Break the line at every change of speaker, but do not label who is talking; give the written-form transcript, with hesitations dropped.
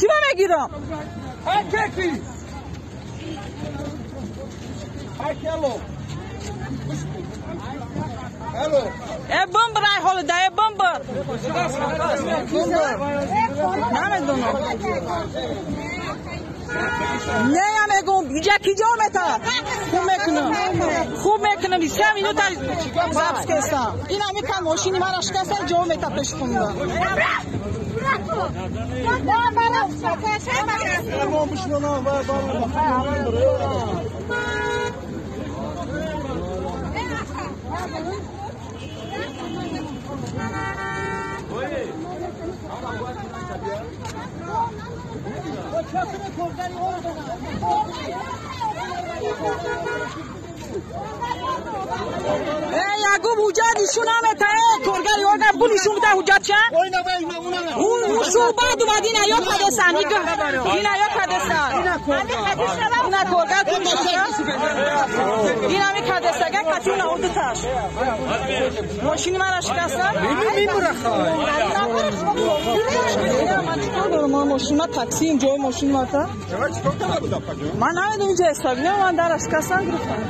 Чӣ ба мегирам? Э бомб рай ҳолида, э бомб. Намедонам. Не, я мегум, иҷа ки ҷо мета? Хуб мекунам. Хуб мекунам, 3 минута запис кестам. Ин ҳами кан мошини мара шикастан ҷо мета пеш хунда. Э, ягуб ҳуҷҷат нишон намета, э, коргари орган бу нишон буда ҳуҷҷат ча? Ӯ шӯъба думад, ина ё кадесан, ина ё кадесан. Ина коргар ку нишон. Ина ми кадесага катюна удуташ. Мошини мара шикастан? Ман чикор дорам? Ман мошин, такси, ин ҷои мошин мата. Ман намедонам инҷа ҳисоб, ман дара шикастан гирифтам.